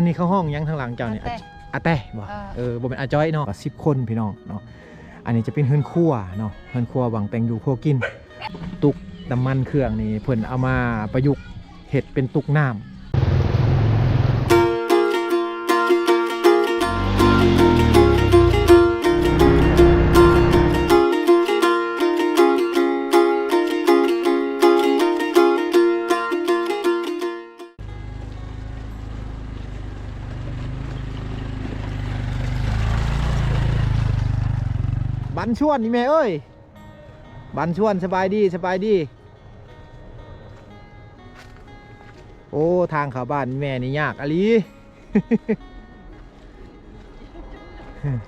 ນີ້ເຂົາຮ້ອງຫຍັງທາງຫຼັງເຈົ້ານີ້? ອາແຕ ອາແຕບໍ່? ເອີ ເອີ ບໍ່ແມ່ນອາຈ້ອຍເນາະ. ສິບຄົນພີ່ນ້ອງເນາະ. ອັນນີ້ຈະເປັນເຮືອນຄົວເນາະ, ເຮືອນຄົວຫວ່າງແຕ່ງຢູ່ຄົວກິນ. ຕຸກນ້ຳມັນເຄື່ອງນີ້ເພິ່ນເອົາມາປະຍຸກເຮັດເປັນຕຸກນ້ຳ. ບັນຊວນ ອີ່ແມ່ເອີຍ ບັນຊວນ ສະບາຍດີ ສະບາຍດີ. ໂອ້ ທາງເຂົ້າບ້ານແມ່ນີ້ຍາກອີ່ຫຼີ.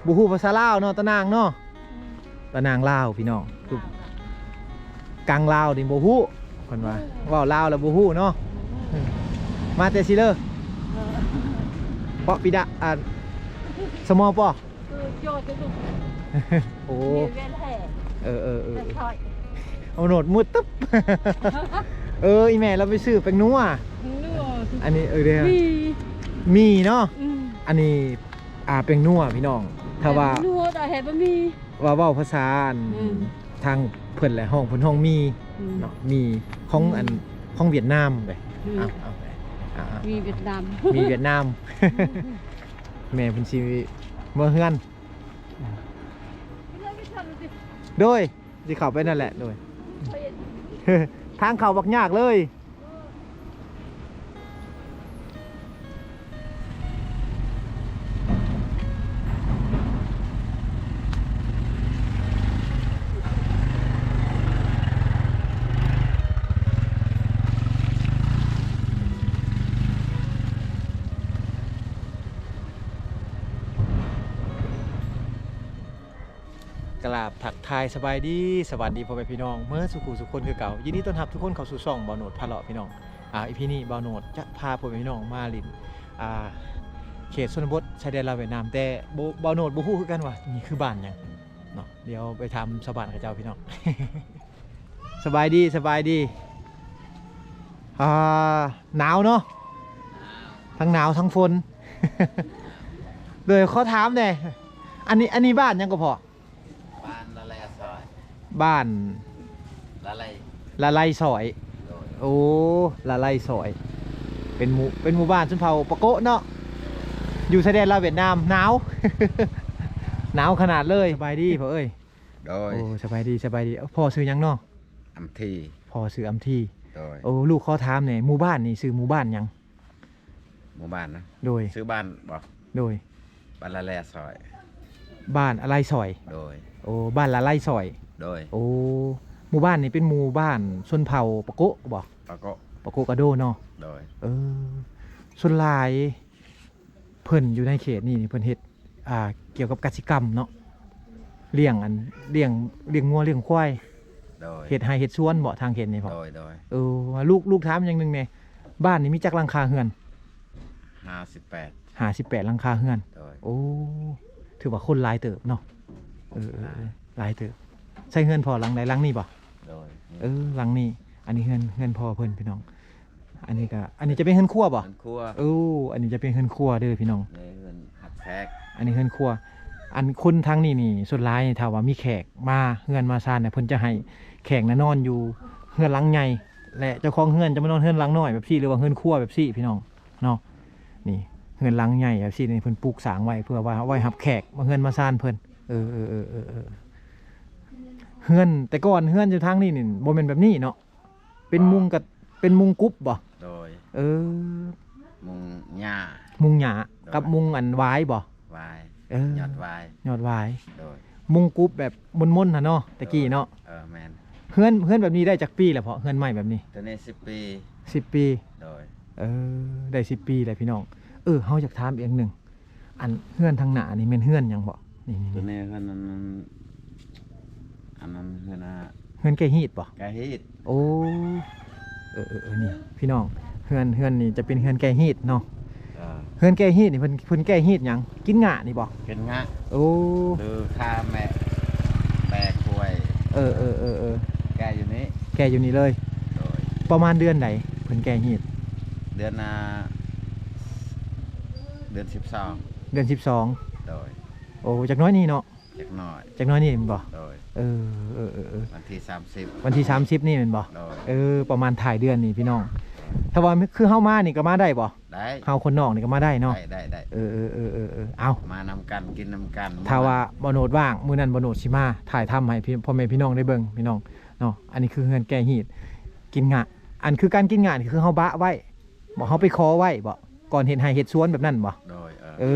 ບໍ່ຮູ້ພາສາລາວເນາະ ຕານາງເນາະ. ອືມ ຕານາງລາວພີ່ນ້ອງ. ລາວ ກັງລາວນີ້ບໍ່ຮູ້ ເພິ່ນວ່າ ອືມ ເວົ້າລາວແລ້ວບໍ່ຮູ້ເນາະ. ອືມ ມາແຕ່ຊິເລີ ເອີ ເປາະປີດະ ອັນ ສະມໍປໍ. ເອີ ໂຈດະລຸກ ໂອ້ ມີແວ່ນແທ້ ເອີໆໆ ແວ່ນຖອຍ ເອົາໂນດມືຕຶບ. ເອີ ອີ່ແມ່ລາວໄປຊື້ແປ້ງນົວ ນົວ ອັນນີ້ ເອີ ເດ້ ມີ ມີເນາະ. ອືມ ອັນນີ້ ອ່າ ແປ້ງນົວພີ່ນ້ອງ ຖ້າວ່າ ແປ້ງນົວ ແຕ່ເຮັດບໍ່ມີ ວ່າເວົ້າພາສາອັນ ອືມ ທາງເພິ່ນແຫຼະ ຮ້ອງ ເພິ່ນຮ້ອງມີ ອືມ ເນາະ ມີຂອງ ອືມ ອັນ ຂອງຫວຽດນາມເດ້. ອືມ ເອົາ ເອົາ ເອົາ ມີຫວຽດນາມ ມີຫວຽດນາມ. ແມ່ເພິ່ນຊິເມືອເຮືອນ ໂດຍ ຊິເຂົ້າໄປນັ້ນແຫຼະ ໂດຍ ທາງເຂົ້າບັກຍາກເລີຍ. ກະລາບທັກທາຍສະບາຍດີ ສະຫວັດດີພໍ່ແມ່ພີ່ນ້ອງເໝິດສູ່ຜູ້ສູ່ຄົນຄືເກົ່າ. ຍິນດີຕ້ອນຮັບທຸກຄົນເຂົ້າສູ່ຊ່ອງບ່າວໂນດພາເລາະພີ່ນ້ອງ. ອາ ອີພີນີ້ບ່າວໂນດຈະພາພໍ່ແມ່ພີ່ນ້ອງມາຫຼິ້ນ ອາ ເຂດຊົນນະບົດຊາຍແດນລາວຫວຽດນາມ ແຕ່ບໍ່ ບ່າວໂນດບໍ່ຮູ້ຄືກັນວ່ານີ້ຄືບ້ານຫຍັງເນາະ. ດຽວໄປຖາມຊາວບ້ານເຂົາເຈົ້າພີ່ນ້ອງ. ສະບາຍດີ ສະບາຍດີ. ອ່າ ໜາວເນາະ ທັງໜາວທັງຝົນ. ໂດຍ ຂໍຖາມແດ່ ອັນນີ້ ອັນນີ້ບ້ານຫຍັງກໍພໍ່? ບ້ານລະໄລຊອຍ ບ້ານລະໄລ ລະໄລຊອຍ. ໂດຍ ໂອ້ ລະໄລຊອຍ ເປັນໝູ່ ເປັນໝູ່ບ້ານຊົນເຜົ່າປະໂກະເນາະ ຢູ່ຊາຍແດນລາວຫວຽດນາມ. ໜາວ ໜາວຂະໜາດເລີຍ. ສະບາຍດີພໍ່ເອີຍ. ໂດຍ ໂອ້ ສະບາຍດີ ສະບາຍດີ. ພໍ່ຊື່ຫຍັງເນາະ? ອຳທີ. ພໍ່ຊື່ອຳທີ. ໂດຍ ໂອ້ ລູກຂໍຖາມແດ່ ໝູ່ບ້ານນີ້ຊື່ໝູ່ບ້ານຫຍັງ? ໝູ່ບ້ານນະ? ໂດຍ ຊື່ບ້ານບໍ? ໂດຍ ບ້ານລະແລຊອຍ ບ້ານອະໄລຊອຍ. ໂດຍ ໂອ້ ບ້ານລະໄລຊອຍ. ໂດຍ ໂອ້ ໝູ່ບ້ານນີ້ເປັນໝູ່ບ້ານຊົນເຜົ່າປະໂກະບໍ? ປະໂກະ ປະໂກະກະໂດເນາະ. ໂດຍ ເອີ ສ່ວນຫຼາຍ ເພິ່ນຢູ່ໃນເຂດນີ້ນີ້ ເພິ່ນເຮັດ ອ່າ ກ່ຽວກັບກະສິກຳເນາະ ລ້ຽງອັນ ລ້ຽງ ລ້ຽງງົວລ້ຽງຄວາຍ. ໂດຍ ເຮັດໄຮ່ເຮັດສວນບໍ ທາງເຂດນີ້ພໍ່? ໂດຍ ໂດຍ ເອີ ລູກ ລູກຖາມຢ່າງໜຶ່ງແດ່ ບ້ານນີ້ມີຈັກຫຼັງຄາເຮືອນ? ຫ້າສິບແປດ ຫ້າສິບແປດຫຼັງຄາເຮືອນ. ໂດຍ ໂອ້ ຖືວ່າຄົນຫຼາຍເຕີບເນາະ. ເອີ ເອີ ເອີ ຫຼາຍເຕີບ. ໃຊ້ເຮືອນພໍ່ຫຼັງໃດ? ຫຼັງນີ້ບໍ? ໂດຍ ເອີ ຫຼັງນີ້. ອັນນີ້ເຮືອນ ເຮືອນພໍ່ເພິ່ນພີ່ນ້ອງ. ອັນນີ້ກະ ອັນນີ້ຈະເປັນເຮືອນຄົວບໍ? ເຮືອນຄົວ. ໂອ້ ອັນນີ້ຈະເປັນເຮືອນຄົວເດີພີ່ນ້ອງ. ເຮືອນຮັບແຂກ. ອັນນີ້ເຮືອນຄົວ. ອັນຄົນທາງນີ້ນີ້ ສ່ວນຫຼາຍນີ້ ຖ້າວ່າມີແຂກມາເຮືອນມາຊານນະ ເພິ່ນຈະໃຫ້ແຂກນະນອນຢູ່ເຮືອນຫຼັງໃຫຍ່ ແລະ ເຈົ້າຂອງເຮືອນຈະມານອນເຮືອນຫຼັງນ້ອຍແບບຊີ້ ຫຼືວ່າເຮືອນຄົວແບບຊີ້ພີ່ນ້ອງເນາະ. ນີ້ເຮືອນຫຼັງໃຫຍ່ແບບຊີ້ນີ້ ເພິ່ນປຸກສ້າງໄວ້ເພື່ອວ່າໄວ້ຮັບແຂກມາເຮືອນມາຊານເພິ່ນ. ເອີ ເອີ ເອີ ເອີ ເຮືອນ ແຕ່ກ່ອນເຮືອນຢູ່ທາງນີ້ນີ້ບໍ່ແມ່ນແບບນີ້ເນາະ. ເປັນມຸງກະ ເປັນມຸງກຸບບໍ? ໂດຍ ເອີ ມຸງຫຍ້າ ມຸງຫຍ້າ ໂດຍ ກັບມຸງອັນຫວາຍບໍ? ຫວາຍ ເອີ ຍອດຫວາຍ ຍອດຫວາຍ. ໂດຍ ມຸງກຸບແບບມົນໆຫັ້ນເນາະ ແຕ່ກີ້ເນາະ. ເອີ ແມ່ນ. ເຮືອນ ເຮືອນແບບນີ້ໄດ້ຈັກປີແລ້ວເພາະ ເຮືອນໄມ້ແບບນີ້? ໂຕນີ້ສິບປີ ສິບປີ. ໂດຍ ເອີ ໄດ້ສິບປີແລ້ວພີ່ນ້ອງ. ເອີ ເຮົາຢາກຖາມອີກໜຶ່ງ ອັນເຮືອນທາງໜ້ານີ້ແມ່ນເຮືອນຫຍັງເບາະ? ນີ້ ໂຕນີ້ເຮືອນອັນ ອັນນັ້ນເຮືອນ ເຮືອນແກ້ຮີດເບາະ? ແກ້ຮີດ. ໂອ້ ເອີໆໆ ນີ້ພີ່ນ້ອງ ເຮືອນ ເຮືອນນີ້ຈະເປັນເຮືອນແກ້ຮີດເນາະ. ເອີ ເຮືອນແກ້ຮີດນີ້ເພິ່ນ ເພິ່ນແກ້ຮີດຫຍັງ? ກິນຫຍ້ານີ້ເບາະ? ກິນຫຍ້າ. ໂອ້ ຫຼືຂ້າແມະ ແມ່ຄວາຍ. ເອີໆໆໆ ແກ້ຢູ່ນີ້ ແກ້ຢູ່ນີ້ເລີຍ. ໂດຍ ປະມານເດືອນໃດເພິ່ນແກ້ຮີດ? ເດືອນ ອ່າ ເດືອນສິບສອງ ເດືອນສິບສອງ ໂດຍ ໂອ້ ຈັກໜ້ອຍນີ້ເນາະ ຈັກໜ້ອຍ ຈັກໜ້ອຍນີ້ແມ່ນບໍ່? ໂດຍ ເອີ ເອີ ເອີ ເອີ ວັນທີສາມສິບ ວັນທີສາມສິບນີ້ແມ່ນບໍ່? ໂດຍ ເອີ ປະມານທ້າຍເດືອນນີ້ພີ່ນ້ອງ ຖ້າວ່າຄືເຮົາມານີ້ກໍມາໄດ້ບໍ່? ໄດ້ ເຮົາຄົນນອກນີ້ກໍມາໄດ້ເນາະ ໄດ້ ໄດ້ ໄດ້ ເອີ ເອີ ເອີ ເອີ ເອີ ເອົາ ມານຳກັນ ກິນນຳກັນ ຖ້າວ່າບ່າວໂນດວ່າງ ມື້ນັ້ນບ່າວໂນດຊິມາຖ່າຍທຳໃຫ້ພີ່ ພໍ່ແມ່ພີ່ນ້ອງໄດ້ເບິ່ງພີ່ນ້ອງເນາະ ອັນນີ້ຄືເຮືອນແກ້ຮີດ ກິນງາ ອັນຄືການກິນງານີ້ຄືເຮົາບະໄວ້ບໍ່? ເຮົາໄປຂໍໄວ້ບໍ່? ກ່ອນເຮັດໄຮ່ເຮັດສວນແບບນັ້ນບໍ່? ໂດຍ ເອີ ເອີ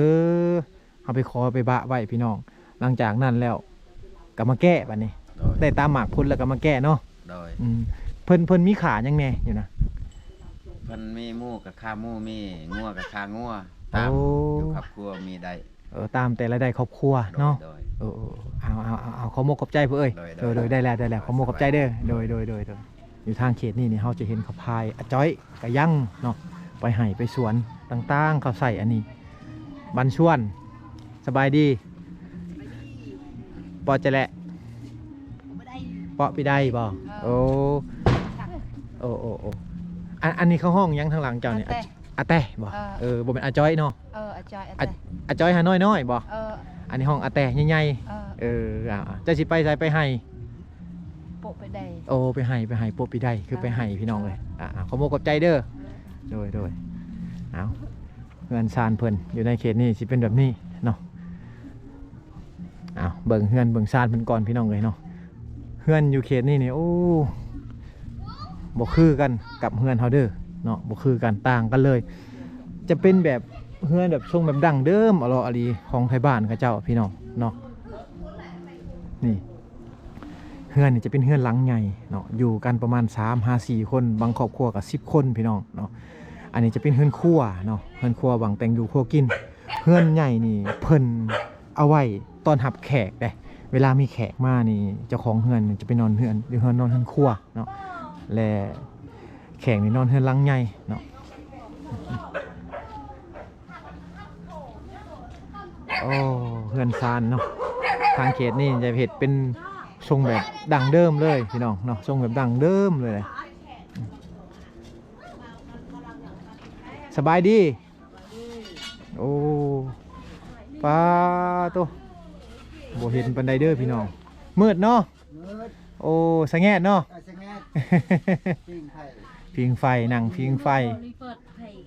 ເຮົາໄປຂໍໄປບະໄວ້ພີ່ນ້ອງ ຫຼັງຈາກນັ້ນແລ້ວກໍມາແກ້ບັດນີ້ ໂດຍ ໄດ້ຕາມໝາກຜົນແລ້ວກໍມາແກ້ເນາະ ໂດຍ ອືມ ເພິ່ນ ເພິ່ນມີຂ້າຫຍັງແດ່ຢູ່ນະ? ເພິ່ນມີໝູກະຂ້າໝູ ມີງົວກະຂ້າງົວ ຕາມ ໂອ້ ຢູ່ຄອບຄົວມີໄດ້ ເອີ ຕາມແຕ່ລາຍໄດ້ຄອບຄົວເນາະ ໂດຍ ໂດຍ ເອີ ເອີ ເອີ ເອົາ ເອົາ ເອົາ ເອົາ ຂໍມົກຂອບໃຈເພິ່ນເອີຍ ໂດຍ ໂດຍ ໂດຍ ໂດຍ ໄດ້ແລ້ວ ໄດ້ແລ້ວ ຂໍມົກຂອບໃຈເດີ ໂດຍ ໂດຍ ໂດຍ ໂດຍ ຢູ່ທາງເຂດນີ້ນີ້ ເຮົາຈະເຫັນເຂົາພາຍອາຈ້ອຍກະຍັງເນາະ ໄປໄຮ່ໄປສວນຕ່າງໆ ເຂົາໃສ່ອັນນີ້ ບັນຊວນ ສະບາຍດີ ເປາະຈະແລະ ບໍ່ໄດ້ ເປາະປີໄດ້ບໍ່? ເອີ ໂອ້ ໂອ້ ໂອ້ ໂອ້ ອັນ ອັນນີ້ເຂົາຮ້ອງຫຍັງທາງຫຼັງເຈົ້ານີ້? ອາແຕ ອາແຕບໍ່? ເອີ ເອີ ບໍ່ແມ່ນອາຈ້ອຍເນາະ? ເອີ ອາຈ້ອຍ ອາ ອາແຕ ອາຈ້ອຍຫານ້ອຍໆບໍ່? ເອີ ອັນນີ້ຮ້ອງອາແຕໃຫຍ່ໆ ເອີ ເອີ ເຈົ້າຊິໄປໃສ? ໄປໄຮ່ ໂປະໄປໄດ້ ໂອ້ ໄປໄຮ່ ໄປໄຮ່ໂປະປີໄດ້ ຄືໄປໄຮ່ ເອີ ພີ່ນ້ອງເອີຍ ອ່າ ຂໍມົກຂອບໃຈເດີ ເອີ ໂດຍ ໂດຍ ເອົາ ເຮືອນຊານເພິ່ນຢູ່ໃນເຂດນີ້ຊິເປັນແບບນີ້ເນາະ ເອົາ ເບິ່ງເຮືອນເບິ່ງຊານເພິ່ນກ່ອນ ພີ່ນ້ອງເອີຍເນາະ ເຮືອນຢູ່ເຂດນີ້ນີ້ ໂອ້ ບໍ່ຄືກັນກັບເຮືອນເຮົາເດີເນາະ ບໍ່ຄືກັນ ຕ່າງກັນເລີຍ ຈະເປັນແບບເຮືອນແບບຊົງແບບດັ້ງເດີມ ອະຫຼໍ່ອະຫຼີຂອງໄທບ້ານເຂົາເຈົ້າ ພີ່ນ້ອງເນາະ ນີ້ ເຮືອນນີ້ຈະເປັນເຮືອນຫຼັງໃຫຍ່ເນາະ ຢູ່ກັນປະມານສາມຫາສີ່ຄົນ ບາງຄອບຄົວກໍສິບຄົນ ພີ່ນ້ອງເນາະ ອັນນີ້ຈະເປັນເຮືອນຄົວເນາະ ເຮືອນຄົວຫວ່າງແຕ່ງຢູ່ຄົວກິນ ເຮືອນໃຫຍ່ນີ້ເພິ່ນເອົາໄວ້ຕ້ອນຮັບແຂກເດ້ ເວລາມີແຂກມານີ້ ເຈົ້າຂອງເຮືອນຈະໄປນອນເຮືອນ ຢູ່ເຮືອນ ນອນເຮືອນຄົວເນາະ ແລະ ແຂກນີ້ນອນເຮືອນຫຼັງໃຫຍ່ເນາະ ໂອ້ ເຮືອນຊານເນາະ ທາງເຂດນີ້ຈະເຮັດເປັນຊົງແບບດັ້ງເດີມເລີຍ ພີ່ນ້ອງເນາະ ຊົງແບບດັ້ງເດີມເລີຍ ສະບາຍດີ ໂອ້ ປາໂຕ ບໍ່ເຫັນປານໃດເດີພີ່ນ້ອງ ມືດເນາະ ມືດ ໂອ້ ສະແງດເນາະ ເອີ ສະແງດ ຜິງໄຟ ຜິງໄຟ ນັ່ງຜິງໄຟ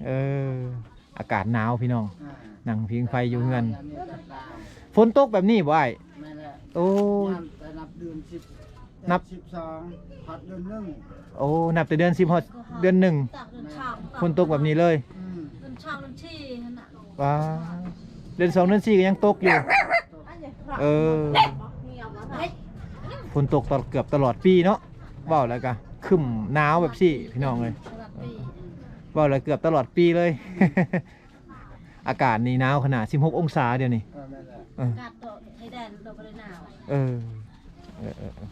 ເອີ ອາກາດໜາວພີ່ນ້ອງ ອ່າ ນັ່ງຜິງໄຟຢູ່ເຮືອນ ອັນນີ້ກໍໜາວ ຝົນຕົກແບບນີ້ບໍ່ອ້າຍ? ແມ່ນແຫຼະ ໂອ້ ຍາມແຕ່ນັບເດືອນສິບ ນັບສິບສອງຮອດເດືອນໜຶ່ງ ໂອ້ ນັບແຕ່ເດືອນສິບຮອດເດືອນໜຶ່ງ ແມ່ນ ຝົນຕົກແບບນີ້ເລີຍ ອືມ ເດືອນສອງເດືອນສີ່ຫັ້ນນະ ວ້າ ເດືອນສອງເດືອນສີ່ກໍຍັງຕົກຢູ່ ເອີ ຝົນຕົກຕະ ເກືອບຕະຫຼອດປີເນາະ ເວົ້າແລ້ວກະຄຶ້ມໜາວແບບຊີ້ພີ່ນ້ອງເອີຍ ເວົ້າແລ້ວເກືອບຕະຫຼອດປີເລີຍ ອາກາດນີ້ໜາວຂະໜາດ ສິບຫົກອົງສາດຽວນີ້ ເອີ ແມ່ນແຫຼະ ເອີ ອາກາດໂຕໄທແດນໂຕບໍ່ໄດ້ໜາວ ເອີ ເອີ ເອີ ເອີ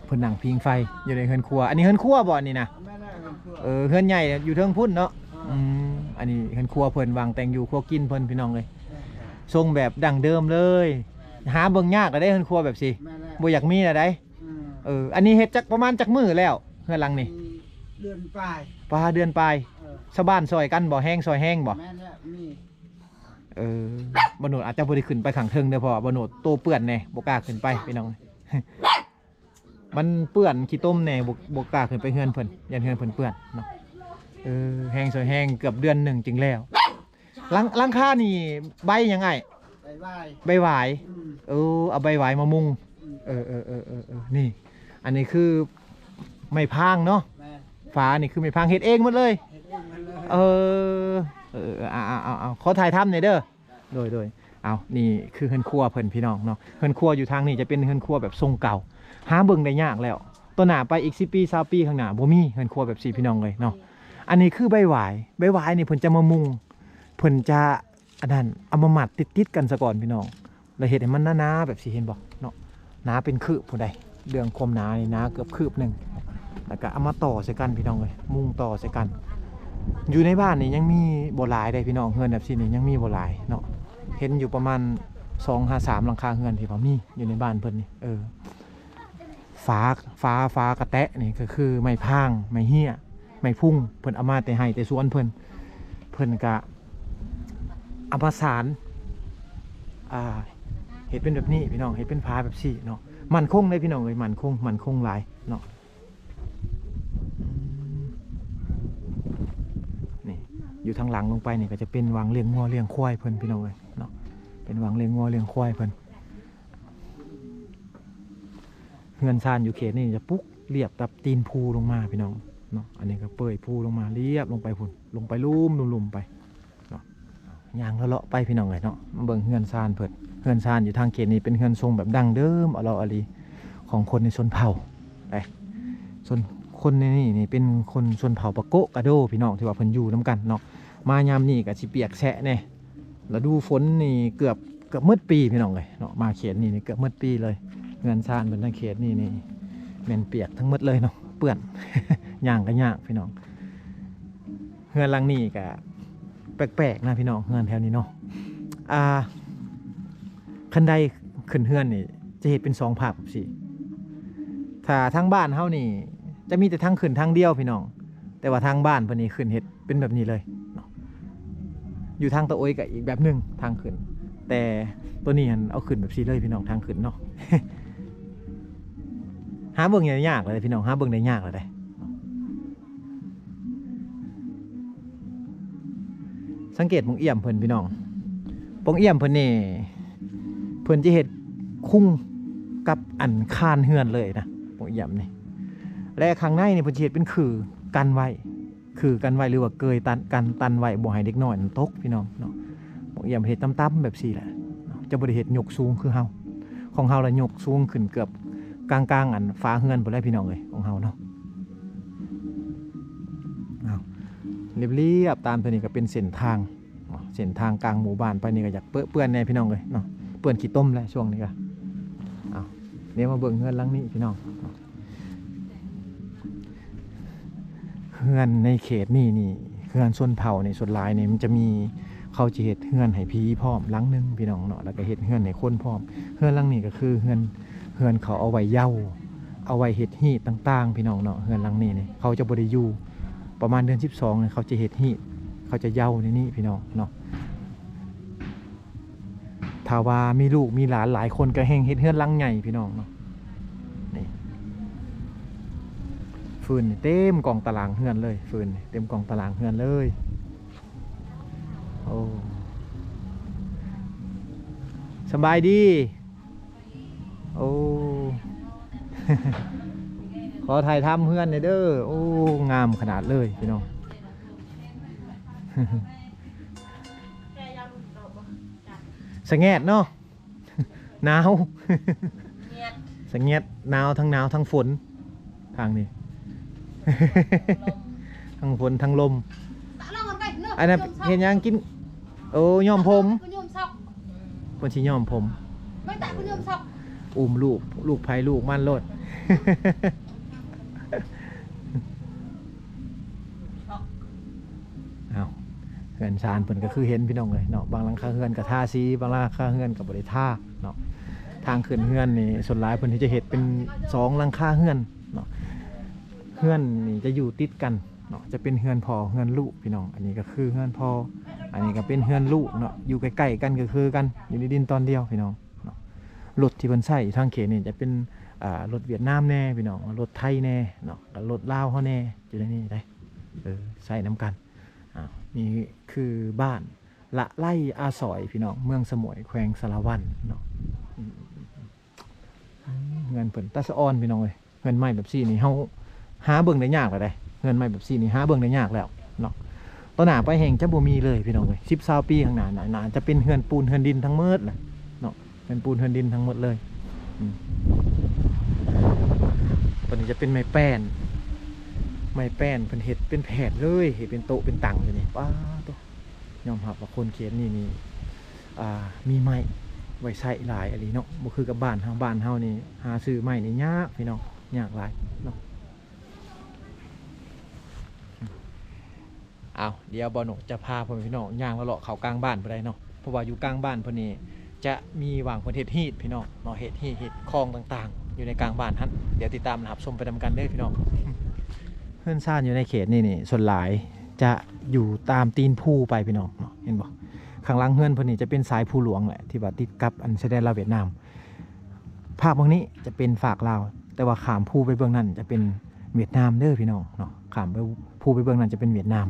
ເພິ່ນນັ່ງຜິງໄຟຢູ່ໃນເຮືອນຄົວ ອັນນີ້ເຮືອນຄົວບໍ່ອັນນີ້ນະ? ແມ່ນແຫຼະ ເຮືອນຄົວ ເອີ ເຮືອນໃຫຍ່ຢູ່ເທິງພຸ້ນເນາະ ອ່າ ອືມ ອັນນີ້ເຮືອນຄົວເພິ່ນ ຫວ່າງແຕ່ງຢູ່ຄົວກິນເພິ່ນ ພີ່ນ້ອງເອີຍ ແມ່ນແຫຼະ ຊົງແບບດັ້ງເດີມເລີຍ ແມ່ນ ຫາເບິ່ງຍາກແລ້ວເດ້ເຮືອນຄົວແບບຊີ້ ແມ່ນແຫຼະ ບໍ່ຢາກມີແລ້ວໃດ ອືມ ເອີ ອັນນີ້ເຮັດຈັກ ປະມານຈັກມື້ແລ້ວ ເຮືອນຫຼັງນີ້? ເດືອນປາຍ ປາ ເດືອນປາຍ ເອີ ຊາວບ້ານຊ່ອຍກັນບໍ່? ແຮງຊ່ອຍແຮງບໍ່? ແມ່ນແຫຼະ ມີ ເອີ ບ່າວໂນດອາດຈະບໍ່ໄດ້ຂຶ້ນໄປຂ້າງເທິງເດີ ເພາະວ່າບ່າວໂນດໂຕເປື້ອນແດ່ ບໍ່ກ້າຂຶ້ນໄປ ພີ່ນ້ອງ ມັນເປື້ອນຂີ້ຕົມແດ່ ບໍ່ ບໍ່ກ້າຂຶ້ນໄປເຮືອນເພິ່ນ ຢ້ານເຮືອນເພິ່ນເປື້ອນເນາະ ເອີ ແຮງຊ່ອຍແຮງເກືອບເດືອນໜຶ່ງຈຶ່ງແລ້ວ ຫຼັງ ຫຼັງຄານີ້ໃບຫຍັງອ້າຍ? ໃບຫວາຍ ໃບຫວາຍ ອືມ ເອີ ເອົາໃບຫວາຍມາມຸງ ອືມ ເອີ ເອີ ນີ້ ອັນນີ້ຄືໄມ້ພາງເນາະ ແມ່ນ ຝານີ້ຄືໄມ້ພາງ ເຮັດເອງໝົດເລີຍ ເຮັດເອງໝົດເລີຍ ເອີ ເອີ ເອົາ ເອົາ ເອົາ ຂໍຖ່າຍທຳແດ່ເດີ ໂດຍ ໂດຍ ເອົາ ນີ້ຄືເຮືອນຄົວເພິ່ນ ພີ່ນ້ອງເນາະ ເຮືອນຄົວຢູ່ທາງນີ້ຈະເປັນເຮືອນຄົວແບບຊົງເກົ່າ ຫາເບິ່ງໄດ້ຍາກແລ້ວ ຕໍ່ໜ້າໄປອີກສິບປີ ຊາວປີຂ້າງໜ້າ ບໍ່ມີເຮືອນຄົວແບບຊີ້ ພີ່ນ້ອງເອີຍເນາະ ອັນນີ້ຄືໃບຫວາຍ ໃບຫວາຍນີ້ເພິ່ນຈະມາມຸງ ເພິ່ນຈະ ອັນນັ້ນ ເອົາມາມັດຕິດໆກັນສາກ່ອນພີ່ນ້ອງ ແລ້ວເຮັດໃຫ້ມັນໜາໆແບບຊີ້ ເຫັນບໍ່ເນາະ ໜາເປັນຄືບພຸ້ນໃດ ເລື່ອງຄວາມໜານີ້ໜາເກືອບຄືບໜຶ່ງ ແລ້ວກໍເອົາມາຕໍ່ໃສ່ກັນພີ່ນ້ອງເອີຍ ມຸງຕໍ່ໃສ່ກັນ ຢູ່ໃນບ້ານນີ້ຍັງມີບໍ່ຫຼາຍເດ້ພີ່ນ້ອງ ເຮືອນແບບຊີ້ນີ້ຍັງມີບໍ່ຫຼາຍເນາະ ເຫັນຢູ່ປະມານສອງຫາສາມຫຼັງຄາເຮືອນທີ່ວ່າມີຢູ່ໃນບ້ານເພິ່ນນີ້ ເອີ ຝາ ຝາ ຝາກະແຕະນີ້ກໍຄືໄມ້ພາງ ໄມ້ເຮ້ຍ ໄມ້ພຸງ ເພິ່ນເອົາມາແຕ່ໄຮ່ແຕ່ສວນເພິ່ນ ເພິ່ນກະ ເອົາມາສານ ອ່າ ເຮັດເປັນແບບນີ້ພີ່ນ້ອງ ເຮັດເປັນຝາແບບນີ້ເນາະ ໝັ້ນຄົງເດ້ພີ່ນ້ອງເອີຍ ໝັ້ນຄົງ ໝັ້ນຄົງຫຼາຍເນາະ. ນີ້ ຢູ່ທາງຫຼັງລົງໄປນີ້ກໍຈະເປັນວັງລ້ຽງງົວລ້ຽງຄວາຍເພິ່ນພີ່ນ້ອງເອີຍເນາະ ເປັນວັງລ້ຽງງົວລ້ຽງຄວາຍເພິ່ນ. ເຮືອນຊານຢູ່ເຂດນີ້ຈະປຸກລຽບກັບຕີນພູລົງມາພີ່ນ້ອງເນາະ ອັນນີ້ກໍເປີຍພູລົງມາລຽບລົງໄປພຸ້ນ ລົງໄປລຸ່ມໆໄປເນາະ. ຍ່າງເລາະໆໄປພີ່ນ້ອງເອີຍເນາະ ມາເບິ່ງເຮືອນຊານເພິ່ນ ເຮືອນຊານຢູ່ທາງເຂດນີ້ເປັນເຮືອນຊົງແບບດັ້ງເດີມອະຫຼໍ່ອະຫຼີຂອງຄົນໃນຊົນເຜົ່າເດ້ ຊົນ ຄົນໃນນີ້ນີ້ເປັນຄົນຊົນເຜົ່າປະໂກະກະໂດພີ່ນ້ອງ ທີ່ວ່າເພິ່ນຢູ່ນຳກັນເນາະ. ມາຍາມນີ້ກໍຊິປຽກແຊະແດ່ ລະດູຝົນນີ້ເກືອບ ເກືອບໝົດປີພີ່ນ້ອງເອີຍເນາະ ມາເຂດນີ້ນີ້ເກືອບໝົດປີເລີຍ. ເຮືອນຊານເພິ່ນທາງເຂດນີ້ນີ້ແມ່ນປຽກທັງໝົດເລີຍເນາະ ເປື້ອນ ຍ່າງກໍຍາກພີ່ນ້ອງ. ເຮືອນຫຼັງນີ້ກະແປກໆນະພີ່ນ້ອງ ເຮືອນແຖວນີ້ເນາະ ອ່າ ຄັນໄດຂຶ້ນເຮືອນນີ້ຈະເຮັດເປັນສອງພາບຊີ້ ຖ້າທາງບ້ານເຮົານີ້ຈະມີແຕ່ທາງຂຶ້ນທາງດຽວພີ່ນ້ອງ ແຕ່ວ່າທາງບ້ານເພິ່ນນີ້ຂຶ້ນເຮັດເປັນແບບນີ້ເລີຍເນາະ. ຢູ່ທາງຕາໂອຍກະອີກແບບໜຶ່ງທາງຂຶ້ນ ແຕ່ໂຕນີ້ຫັ້ນເອົາຂຶ້ນແບບຊີ້ເລີຍພີ່ນ້ອງ ທາງຂຶ້ນເນາະ. ຫາເບິ່ງຍາກແລ້ວເດ້ພີ່ນ້ອງ ຫາເບິ່ງໄດ້ຍາກແລ້ວເດ້. ສັງເກດປ່ອງອ້ຽມເພິ່ນພີ່ນ້ອງ ປ່ອງອ້ຽມເພິ່ນນີ້ ເພິ່ນຈະເຮັດຄຸງກັບອັນຄານເຮືອນເລີຍນະ ປ່ອງອ້ຽມນີ້ ແລະ ຂ້າງໃນນີ້ເພິ່ນຈະເຮັດເປັນຄືກັນໄວ້ ຄືກັນໄວ້ ຫຼືວ່າເກີຍຕັນ ກັນຕັນໄວ້ ບໍ່ໃຫ້ເດັກນ້ອຍນັ້ນຕົກພີ່ນ້ອງເນາະ. ໝາກຢ້ຽມເຮັດຕ່ຳໆແບບຊີ້ແຫຼະເນາະ ຈະບໍ່ໄດ້ເຮັດຍົກສູງຄືເຮົາ ຂອງເຮົາລະຍົກສູງຂຶ້ນເກືອບກາງໆ ອັນຝາເຮືອນພຸ້ນແຫຼະພີ່ນ້ອງເອີຍ ຂອງເຮົາເນາະ. ອ້າວ ລຽບໆ ຕາມໂຕນີ້ກໍເປັນເສັ້ນທາງເນາະ ເສັ້ນທາງກາງໝູ່ບ້ານໄປນີ້ກໍຢາກເປິເປື້ອນແດ່ພີ່ນ້ອງເອີຍເນາະ ເປື້ອນຂີ້ຕົມແຫຼະຊ່ວງນີ້ກໍ. ອ້າວ ດຽວມາເບິ່ງເຮືອນຫຼັງນີ້ພີ່ນ້ອງ. ເຮືອນໃນເຂດນີ້ນີ້ ເຮືອນຊົນເຜົ່ານີ້ສ່ວນຫຼາຍນີ້ມັນຈະມີ ເຂົາຈະເຮັດເຮືອນໃຫ້ຜີພ້ອມຫຼັງໜຶ່ງພີ່ນ້ອງເນາະ ແລ້ວກໍເຮັດເຮືອນໃຫ້ຄົນພ້ອມ. ເຮືອນຫຼັງນີ້ກໍຄືເຮືອນ ເຮືອນເຂົາເອົາໄວ້ເຍົາ ເອົາໄວ້ເຮັດຮີດຕ່າງໆ ພີ່ນ້ອງເນາະ. ເຮືອນຫຼັງນີ້ນີ້ເຂົາຈະບໍ່ໄດ້ຢູ່ ປະມານເດືອນສິບສອງນີ້ເຂົາຈະເຮັດຮີດ ເຂົາຈະເຍົາໃນນີ້ພີ່ນ້ອງເນາະ. ຖ້າວ່າມີລູກມີຫຼານຫຼາຍຄົນກໍແຮ່ງເຮັດເຮືອນຫຼັງໃຫຍ່ພີ່ນ້ອງເນາະ. ນີ້ ຟືນນີ້ເຕັມກອງຕະລາງເຮືອນເລີຍ ຟືນນີ້ເຕັມກອງຕະລາງເຮືອນເລີຍ. ໂອ້ ສະບາຍດີ. ໂອ້ ຂໍຖ່າຍທຳເຮືອນແດ່ເດີ. ໂອ້ ງາມຂະໜາດເລີຍພີ່ນ້ອງ. ສະແງດເນາະ ໜາວ ສະແງດ ໜາວ ທັງໜາວທັງຝົນ ທາງນີ້ ທັງຝົນທັງລົມ. ອັນນັ້ນເຮັດຫຍັງກິນ? ໂອ້ ຍ້ອມຜົມ ເພິ່ນຊິຍ້ອມຜົມ ອຸ້ມລູກ ລູກໃຜລູກມັນໂລດ. ອ້າວ ເຮືອນຊານເພິ່ນກໍຄືເຫັນພີ່ນ້ອງເອີຍເນາະ ບາງຫຼັງຄາເຮືອນກໍທາສີ ບາງຫຼັງຄາເຮືອນກໍບໍ່ໄດ້ທາເນາະ. ທາງຂຶ້ນເຮືອນນີ້ສ່ວນຫຼາຍເພິ່ນຈະເຮັດເປັນສອງຫຼັງຄາເຮືອນເນາະ ເຮືອນນີ້ຈະຢູ່ຕິດກັນເນາະ ຈະເປັນເຮືອນພໍ່ເຮືອນລູກພີ່ນ້ອງ. ອັນນີ້ກໍຄືເຮືອນພໍ່ ອັນນີ້ກໍເປັນເຮືອນລູກເນາະ ຢູ່ໃກ້ໆກັນ ກໍຄືກັນ ຢູ່ໃນດິນຕອນດຽວພີ່ນ້ອງເນາະ. ລົດທີ່ເພິ່ນໃຊ້ຢູ່ທາງເຂດນີ້ຈະເປັນ ອ່າ ລົດຫວຽດນາມແດ່ພີ່ນ້ອງ ລົດໄທແດ່ເນາະ ກໍລົດລາວເຮົາແດ່ ຢູ່ໃນນີ້ໄດ໋ ເອີ ໃຊ້ນຳກັນ. ອ່າ ນີ້ຄືບ້ານລະໄລອາສອຍພີ່ນ້ອງ ເມືອງສະໝວຍ ແຂວງສາລະວັນເນາະ. ອືມ ເຮືອນເພິ່ນຕາສະອອນພີ່ນ້ອງເອີຍ ເຮືອນໄມ້ແບບຊີ້ນີ້ເຮົາຫາເບິ່ງໄດ້ຍາກແລ້ວເດ້ ເຮືອນໄມ້ແບບຊີ້ນີ້ຫາເບິ່ງໄດ້ຍາກແລ້ວເນາະ. ຕໍ່ໜ້າໄປແຮ່ງຈະບໍ່ມີເລີຍພີ່ນ້ອງເອີຍ ສິບຊາວປີຂ້າງໜ້າ ໜ້າ ໜ້າຈະເປັນເຮືອນປູນເຮືອນດິນທັງໝົດແຫຼະເນາະ ເຮືອນປູນເຮືອນດິນທັງໝົດເລີຍ. ອືມ ຕົວນີ້ຈະເປັນໄມ້ແປ້ນ ໄມ້ແປ້ນເພິ່ນເຮັດເປັນແຜ່ນເລີຍ ເຮັດເປັນໂຕະເປັນຕັ່ງຢູ່ນີ້ ປາໂຕ. ຍອມຮັບວ່າຄົນເຂດນີ້ນີ້ ອ່າ ມີໄມ້ໄວ້ໃຊ້ຫຼາຍອີ່ຫຼີເນາະ ບໍ່ຄືກັບບ້ານເຮົາ ບ້ານເຮົານີ້ຫາຊື້ໄມ້ນີ້ຍາກພີ່ນ້ອງ ຍາກຫຼາຍເນາະ. ເອົາ ດຽວບ່າວນົກຈະພາພໍ່ແມ່ພີ່ນ້ອງຍ່າງເລາະໆເຂົ້າກາງບ້ານບໍ່ໄດ້ເນາະ ເພາະວ່າຢູ່ກາງບ້ານເພິ່ນນີ້ຈະມີຫວ່າງເພິ່ນເຮັດຮີດພີ່ນ້ອງເນາະ ເຮັດຮີດເຮັດຄອງຕ່າງໆ ຢູ່ໃນກາງບ້ານຫັ້ນ ດຽວຕິດຕາມຮັບຊົມໄປນຳກັນເດີພີ່ນ້ອງ. ເຮືອນຊານຢູ່ໃນເຂດນີ້ນີ້ ສ່ວນຫຼາຍຈະຢູ່ຕາມຕີນພູໄປພີ່ນ້ອງເນາະ ເຫັນບໍ່? ຂ້າງຫຼັງເຮືອນເພິ່ນນີ້ຈະເປັນສາຍພູຫຼວງແຫຼະ ທີ່ວ່າຕິດກັບອັນຊາຍແດນລາວຫວຽດນາມ. ຟາກເບື້ອງນີ້ຈະເປັນຟາກລາວ ແຕ່ວ່າຂ້າມພູໄປເບື້ອງນັ້ນຈະເປັນຫວຽດນາມເດີພີ່ນ້ອງເນາະ. ຂ້າມໄປ ພູໄປເບື້ອງນັ້ນຈະເປັນຫວຽດນາມ.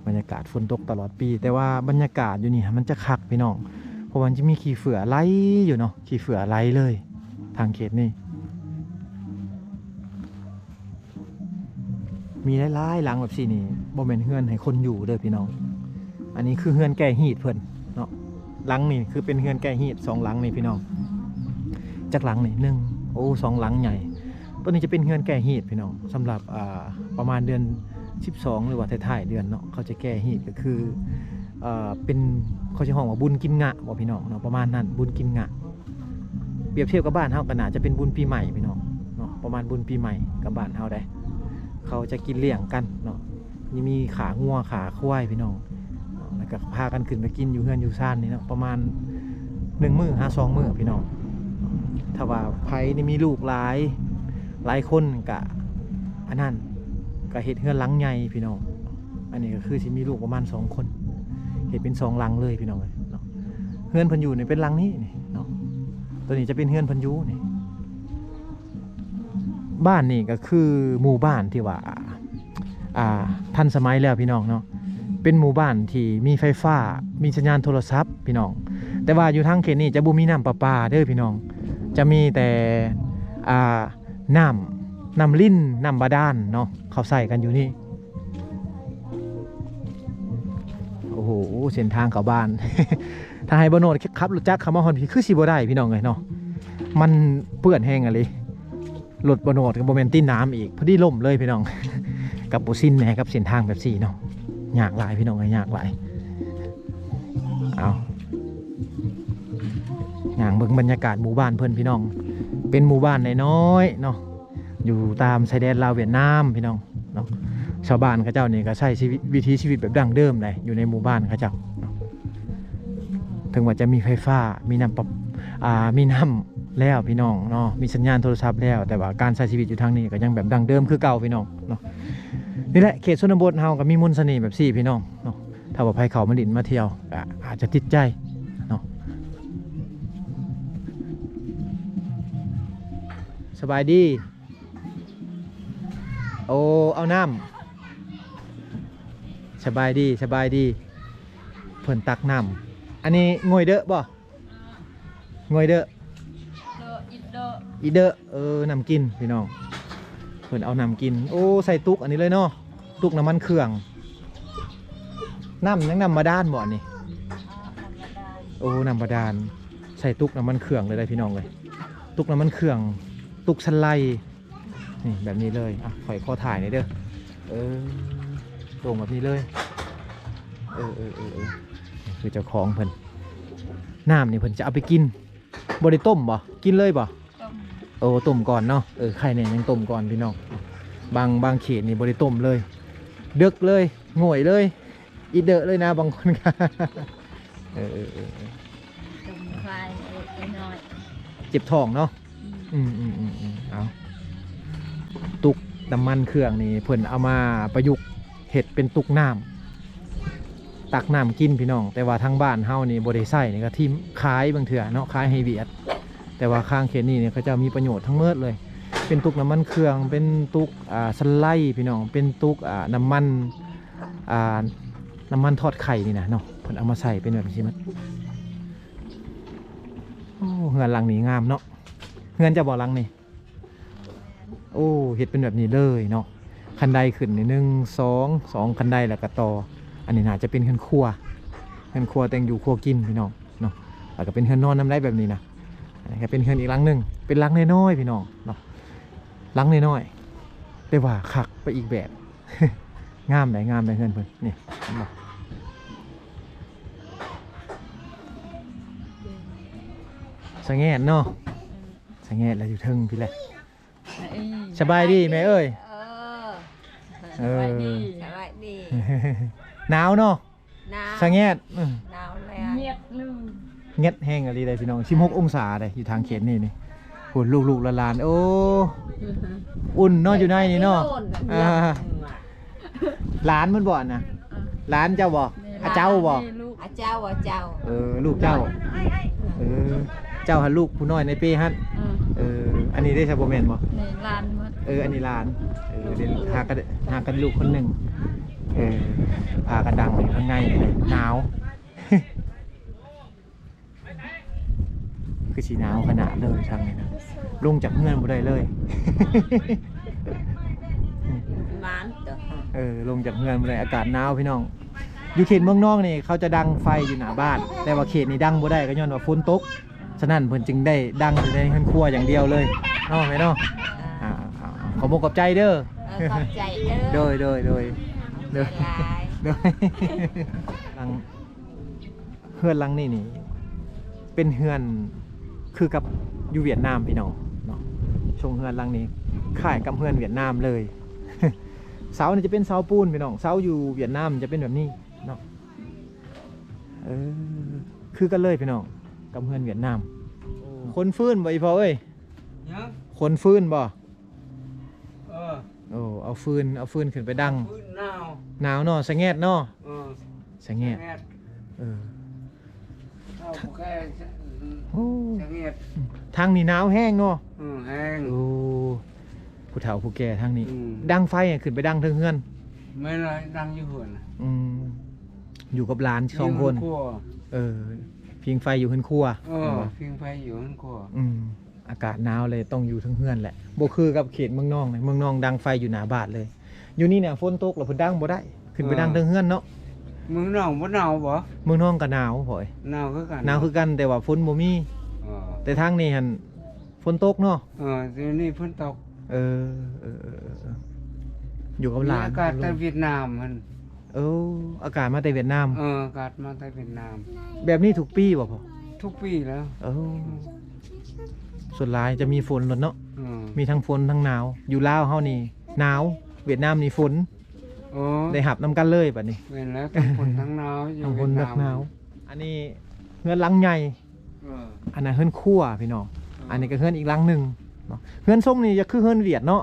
ບັນຍາກາດຝົນຕົກຕະຫຼອດປີ ແຕ່ວ່າບັນຍາກາດຢູ່ນີ້ມັນຈະຄັກພີ່ນ້ອງ ເພາະວ່າມັນຈະມີຂີ້ເຝື້ອໄຫຼຢູ່ເນາະ ຂີ້ເຝື້ອໄຫຼເລີຍທາງເຂດນີ້. ມີຫຼາຍໆຫຼັງແບບຊີ້ນີ້ ບໍ່ແມ່ນເຮືອນໃຫ້ຄົນຢູ່ເດີພີ່ນ້ອງ. ອັນນີ້ຄືເຮືອນແກ້ຮີດເພິ່ນເນາະ. ຫຼັງນີ້ຄືເປັນເຮືອນແກ້ຮີດ ສອງຫຼັງນີ້ພີ່ນ້ອງ. ຈັກຫຼັງນີ້? ໜຶ່ງ ໂອ້ ສອງຫຼັງໃຫຍ່. ໂຕນີ້ຈະເປັນເຮືອນແກ້ຮີດພີ່ນ້ອງ ສຳລັບ ອ່າ ປະມານເດືອນສິບສອງ ຫຼືວ່າທ້າຍໆເດືອນເນາະ ເຂົາຈະແກ້ຮີດ ກໍຄື ເປັນ ເຂົາຈະຮ້ອງວ່າບຸນກິນງະບໍພີ່ນ້ອງເນາະ ປະມານນັ້ນ ບຸນກິນງະ. ປຽບທຽບກັບບ້ານເຮົາກໍໜ້າຈະເປັນບຸນປີໃໝ່ພີ່ນ້ອງເນາະ ປະມານບຸນປີໃໝ່ກັບບ້ານເຮົາໄດ໋. ເຂົາຈະກິນລ້ຽງກັນເນາະ ຍັງມີຂ້າງົວຂ້າຄວາຍພີ່ນ້ອງ ແລ້ວກໍພາກັນຂຶ້ນໄປກິນຢູ່ເຮືອນຢູ່ຊານນີ້ເນາະ ປະມານໜຶ່ງມື້ຫາສອງມື້ພີ່ນ້ອງ. ຖ້າວ່າໃຜນີ້ມີລູກຫຼາຍ ຫຼາຍຄົນກະອັນນັ້ນ ກະເຮັດເຮືອນຫຼັງໃຫຍ່ພີ່ນ້ອງ. ອັນນີ້ກໍຄືຊິມີລູກປະມານສອງຄົນ ເຮັດເປັນສອງຫຼັງເລີຍພີ່ນ້ອງເອີຍເນາະ. ເຮືອນເພິ່ນຢູ່ນີ້ເປັນຫຼັງນີ້ນີ້ເນາະ ໂຕນີ້ຈະເປັນເຮືອນເພິ່ນຢູ່ນີ້. ບ້ານນີ້ກໍຄືໝູ່ບ້ານທີ່ວ່າ ອ່າ ທັນສະໄໝແລ້ວພີ່ນ້ອງເນາະ ເປັນໝູ່ບ້ານທີ່ມີໄຟຟ້າ ມີສັນຍານໂທລະສັບພີ່ນ້ອງ. ແຕ່ວ່າຢູ່ທາງເຂດນີ້ຈະບໍ່ມີນ້ຳປະປາເດີພີ່ນ້ອງ ຈະມີແຕ່ ອ່າ ນ້ຳ ນ້ຳລິນ ນ້ຳບາດານເນາະ ເຂົາໃຊ້ກັນຢູ່ນີ້. ໂອ້ໂຫ ເສັ້ນທາງເຂົ້າບ້ານ ຖ້າໃຫ້ບ່າວໂນດຂັບລົດຈັກເຂົ້າມາຮອດພີ້ ຄືຊິບໍ່ໄດ້ພີ່ນ້ອງເອີຍເນາະ ມັນເປື້ອນແຮງອີ່ຫຼີ. ລົດບ່າວໂນດກໍບໍ່ແມ່ນຕີນນ້ຳອີກ ພໍດີລົ້ມເລີຍພີ່ນ້ອງ. ກັບບໍ່ຊິນແດ່ກັບເສັ້ນທາງແບບຊີ້ເນາະ ຍາກຫຼາຍພີ່ນ້ອງເອີຍ ຍາກຫຼາຍ. ເອົາ ຍ່າງເບິ່ງບັນຍາກາດໝູ່ບ້ານເພິ່ນພີ່ນ້ອງ ເປັນໝູ່ບ້ານນ້ອຍໆເນາະ ຢູ່ຕາມຊາຍແດນລາວຫວຽດນາມພີ່ນ້ອງເນາະ. ຊາວບ້ານເຂົາເຈົ້ານີ້ກໍໃຊ້ຊີວິດ ວິຖີຊີວິດແບບດັ້ງເດີມໄດ໋ ຢູ່ໃນໝູ່ບ້ານເຂົາເຈົ້າເນາະ. ເຖິງວ່າຈະມີໄຟຟ້າ ມີນ້ຳປະ ອ່າ ມີນ້ຳແລ້ວພີ່ນ້ອງເນາະ ມີສັນຍານໂທລະສັບແລ້ວ ແຕ່ວ່າການໃຊ້ຊີວິດຢູ່ທາງນີ້ກໍຍັງແບບດັ້ງເດີມຄືເກົ່າພີ່ນ້ອງເນາະ. ນີ້ແຫຼະເຂດຊົນນະບົດເຮົາກໍມີມົນສະເໜ່ແບບຊີ້ພີ່ນ້ອງເນາະ. ຖ້າວ່າໃຜເຂົ້າມາຫຼິ້ນມາທ່ຽວກໍອາດຈະຕິດໃຈເນາະ. ສະບາຍດີ. ໂອ້ ເອົານ້ຳ. ສະບາຍດີ ສະບາຍດີ. ເພິ່ນຕັກນ້ຳ. ອັນນີ້ງ່ວຍເດີບໍ່? ງ່ວຍເດີ. ເດີ ອິດເດີ ອິດເດີ. ເອີ ນ້ຳກິນພີ່ນ້ອງ ເພິ່ນເອົານ້ຳກິນ. ໂອ້ ໃສ່ຕຸກອັນນີ້ເລີຍເນາະ ຕຸກນ້ຳມັນເຄື່ອງ. ນ້ຳຫຍັງ? ນ້ຳບາດານບໍ່ອັນນີ້? ໂອ້ ນ້ຳບາດານ. ໃສ່ຕຸກນ້ຳມັນເຄື່ອງເລີຍໄດ໋ພີ່ນ້ອງເອີຍ ຕຸກນ້ຳມັນເຄື່ອງ ຕຸກສະໄລ. ນີ້ແບບນີ້ເລີຍ. ອ່ະ ຂ້ອຍຂໍຖ່າຍໜ່ອຍເດີ. ເອີ ຕົງແບບນີ້ເລີຍ. ເອີ ເອີ ເອີ ເອີ ນີ້ຄືເຈົ້າຂອງເພິ່ນ. ນ້ຳນີ້ເພິ່ນຈະເອົາໄປກິນ ບໍ່ໄດ້ຕົ້ມບໍ່? ກິນເລີຍບໍ່? ຕົ້ມ. ໂອ້ ຕົ້ມກ່ອນເນາະ. ເອີ ໄຄແນ່ຍັງຕົ້ມກ່ອນພີ່ນ້ອງ. ບາງ ບາງເຂດນີ້ບໍ່ໄດ້ຕົ້ມເລີຍ ເດິກເລີຍ ງ່ວຍເລີຍ ອີເດີເລີຍນະ ບາງຄົນ. ເອີ ເອີ ເອີ ເອີ ຕົ້ມຄວາຍເອີຍນ້ອຍ ເຈັບທ້ອງເນາະ. ອືມ ອືມ ອືມ ອືມ ເອົາ ຕຸກນ້ຳມັນເຄື່ອງນີ້ເພິ່ນເອົາມາປະຍຸກເຮັດເປັນຕຸກນ້ຳ ຕັກນ້ຳກິນພີ່ນ້ອງ. ແຕ່ວ່າທາງບ້ານເຮົານີ້ບໍ່ໄດ້ໃຊ້ນີ້ ກໍຖິ້ມຂາຍບາງເທື່ອເນາະ ຂາຍໃຫ້ຫວຽດ. ແຕ່ວ່າຂ້າງເຂດນີ້ນີ້ເຂົາເຈົ້າມີປະໂຫຍດທັງໝົດເລີຍ ເປັນຕຸກນ້ຳມັນເຄື່ອງ ເປັນຕຸກ ອ່າ ສະໄລພີ່ນ້ອງ ເປັນຕຸກ ອ່າ ນ້ຳມັນ ອ່າ ນ້ຳມັນທອດໄຂ່ນີ້ນະເນາະ ເພິ່ນເອົາມາໃສ່ເປັນແບບນີ້ມັນ. ໂອ້ ເຮືອນຫຼັງນີ້ງາມເນາະ. ເຮືອນເຈົ້າບໍ່ຫຼັງນີ້? ໂອ້ ເຮັດເປັນແບບນີ້ເລີຍເນາະ. ຄັນໄດຂຶ້ນນີ້ ໜຶ່ງ ສອງ ສອງຄັນໄດ ແລ້ວກໍຕໍ່. ອັນນີ້ໜ້າຈະເປັນເຮືອນຄົວ ເຮືອນຄົວແຕ່ງຢູ່ຄົວກິນພີ່ນ້ອງເນາະ. ແລ້ວກໍເປັນເຮືອນນອນນຳໄດ໋ແບບນີ້ນະ. ອັນນີ້ກໍເປັນເຮືອນອີກຫຼັງໜຶ່ງ ເປັນຫຼັງນ້ອຍໆພີ່ນ້ອງເນາະ ຫຼັງນ້ອຍໆ ແຕ່ວ່າຄັກໄປອີກແບບ. ງາມໃດ໋ ງາມໃດ໋ ເຮືອນເພິ່ນນີ້ ເຫັນບໍ່? ສະແງດເນາະ ສະແງດລະຢູ່ເທິງພີ້ແຫຼະ. ສະບາຍດີແມ່ເອີຍ. ເອີ ເອີ ສະບາຍດີ ສະບາຍດີ. ໜາວເນາະ ໜາວ ສະແງດ. ອືມ ໜາວແລ້ວ ແງດແຮງອີ່ຫຼີເດ້ພີ່ນ້ອງ. ສິບຫົກອົງສາເດ້ ຢູ່ທາງເຂດນີ້ນີ້. ໂອ້ ລູກໆຫຼານໆ ໂອ້ ອຸ່ນເນາະ ຢູ່ໃນນີ້ເນາະ. ອ່າ ຫຼານມັນບໍ່ນະ? ເອີ ຫຼານເຈົ້າບໍ່? ແມ່ນ ອາເຈົ້າບໍ່? ແມ່ນລູກ ອາເຈົ້າ ອາເຈົ້າ ເອີ ລູກເຈົ້າ ເອີ ເຈົ້າຫັ້ນລູກຜູ້ນ້ອຍໃນເປ້ຫັ້ນ ເອີ ເອີ ອັນນີ້ເດ້ຊະ ບໍ່ແມ່ນບໍ່? ແມ່ນຫຼານໝົດ ເອີ ອັນນີ້ຫຼານ ເອີ ເດ້ ຫາກັນ ຫາກັນລູກຄົນໜຶ່ງ ເອີ ພາກັນດັ່ງຢູ່ຂ້າງໃນ ໜາວ ຄືຊິໜາວຂະໜາດເລີຍທາງນີ້ນະ ລົງຈາກເຮືອນບໍ່ໄດ້ເລີຍ ໝານຕົວ ເອີ ລົງຈາກເຮືອນບໍ່ໄດ້ ອາກາດໜາວພີ່ນ້ອງ. ຢູ່ເຂດເມືອງນອງນີ້ເຂົາຈະດັ່ງໄຟຢູ່ໜ້າບ້ານ ແຕ່ວ່າເຂດນີ້ດັ່ງບໍ່ໄດ້ ກໍຍ້ອນວ່າຝົນຕົກ ສະນັ້ນເພິ່ນຈຶ່ງໄດ້ດັ່ງຢູ່ໃນເຮືອນຄົວຢ່າງດຽວເລີຍເນາະ ແມ່ເນາະ. ອ່າ ອ່າ ຂອບອົກຂອບໃຈເດີ ເອີ ຂອບໃຈເດີ ໂດຍ ໂດຍ ໂດຍ ໂດຍ ຫຼາຍ ໂດຍ ຫຼັງ ເຮືອນຫຼັງນີ້ນີ້ເປັນເຮືອນຄືກັບຢູ່ຫວຽດນາມພີ່ນ້ອງເນາະ. ຊົງເຮືອນຫຼັງນີ້ຄ້າຍກັບເຮືອນຫວຽດນາມເລີຍ. ເສົານີ້ຈະເປັນເສົາປູນພີ່ນ້ອງ ເສົາຢູ່ຫວຽດນາມຈະເປັນແບບນີ້ເນາະ. ເອີ ຄືກັນເລີຍພີ່ນ້ອງ ກັບເຮືອນຫວຽດນາມ. ໂອ້ ຂົນຟືນບໍ່ອີ່ພໍ່ເອີຍ? ຫຍັງ? ຂົນຟືນບໍ່? ເອີ ໂອ້ ເອົາຟືນ ເອົາຟືນຂຶ້ນໄປດັ່ງ ຟືນໜາວ ໜາວເນາະ ສະແງດເນາະ ເອີ ສະແງດ ສະແງດ ເອີ ເຖົ້າຜູ້ແກ່ ໂອ້ ສະແງດ ທາງນີ້ໜາວແຮງເນາະ ເອີ ແຮງ ໂອ້ ຜູ້ເຖົ້າຜູ້ແກ່ທາງນີ້ ອືມ ດັ່ງໄຟຂຶ້ນໄປດັ່ງເທິງເຮືອນ ແມ່ນລະ ດັ່ງຢູ່ເຮືອນ ອືມ ຢູ່ກັບຫຼານສອງຄົນ ຢູ່ເຮືອນຄົວ ເອີ ຜິງໄຟຢູ່ເຮືອນຄົວ ເອີ ຜິງໄຟຢູ່ເຮືອນຄົວ ອືມ. ອາກາດໜາວເລີຍຕ້ອງຢູ່ເທິງເຮືອນແຫຼະ ບໍ່ຄືກັບເຂດເມືອງນອງນະ ເມືອງນອງດັ່ງໄຟຢູ່ໜ້າບ້ານເລີຍ ຢູ່ນີ້ນະຝົນຕົກແລ້ວເພິ່ນດັ່ງບໍ່ໄດ້ ຂຶ້ນໄປ ເອີ ດັ່ງເທິງເຮືອນເນາະ. ເມືອງນອງບໍ່ໜາວບໍ່? ເມືອງນອງກໍໜາວພໍ່ເອີຍ ໜາວຄືກັນ ໜາວຄືກັນ ແຕ່ວ່າຝົນບໍ່ມີ ເອີ ແຕ່ທາງນີ້ຫັ້ນຝົນຕົກເນາະ ເອີ ດຽວນີ້ຝົນຕົກ ເອີ ເອີ ເອີ ເອີ ຢູ່ກັບຫຼານ ອາກາດແຕ່ຫວຽດນາມຫັ້ນ ເອີ ອາກາດມາແຕ່ຫວຽດນາມ ເອີ ອາກາດມາແຕ່ຫວຽດນາມ ແບບນີ້ທຸກປີບໍ່ພໍ່? ທຸກປີແລ້ວ ເອີ ສ່ວນຫຼາຍຈະມີຝົນໂລດເນາະ ເອີ ມີທັງຝົນທັງໜາວ ຢູ່ລາວເຮົານີ້ໜາວ ຫວຽດນາມນີ້ຝົນ ໂອ້ ໄດ້ຮັບນຳກັນເລີຍບັດນີ້ ແມ່ນແລ້ວ ທັງຝົນທັງໜາວ ຢູ່ ທັງຝົນທັງໜາວ ຫວຽດນາມ ອັນນີ້ເຮືອນຫຼັງໃຫຍ່ ເອີ ອັນນັ້ນເຮືອນຄົວພີ່ນ້ອງ ເອີ ອັນນີ້ກໍເຮືອນອີກຫຼັງໜຶ່ງເນາະ ເຮືອນຊົງນີ້ຈະຄືເຮືອນຫວຽດເນາະ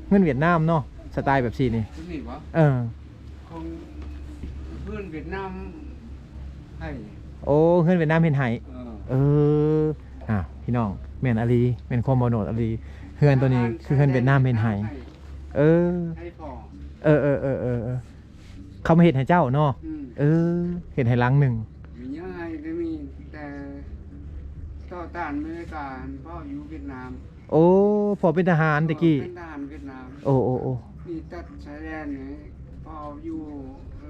ເຮືອນຫວຽດນາມເນາະ ສະໄຕແບບຊີ້ນີ້ ຕົວນີ້ບໍ່? ເອີ ຂອງເຮືອນຫວຽດນາມໃຫ້ ໂອ້ ເຮືອນຫວຽດນາມເຮັດໃຫ້ ເອີ ເອີ ອ່າ ພີ່ນ້ອງ ແມ່ນອີ່ຫຼີ ແມ່ນຄວາມບໍ່ໂນດອີ່ຫຼີ ເຮືອນຕົວນີ້ຄືເຮືອນຫວຽດນາມເຮັດໃຫ້ ເອີ ໃຫ້ພໍ່ ເອີ ເອີ ເຂົາມາເຮັດໃຫ້ເຈົ້າເນາະ ອືມ ເອີ ເຮັດໃຫ້ຫຼັງໜຶ່ງ ມີຫຍັງໃຫ້ ກໍມີແຕ່ຕໍ່ຕ້ານອາເມລິກາ ພໍ່ຢູ່ຫວຽດນາມ ໂອ້ ພໍ່ເປັນທະຫານແຕ່ກີ້ ເປັນທະຫານຫວຽດນາມ ໂອ້ ໂອ້ ໂອ້ ນີ້ຕັດຊາຍແດນນີ້ ພໍ່ຢູ່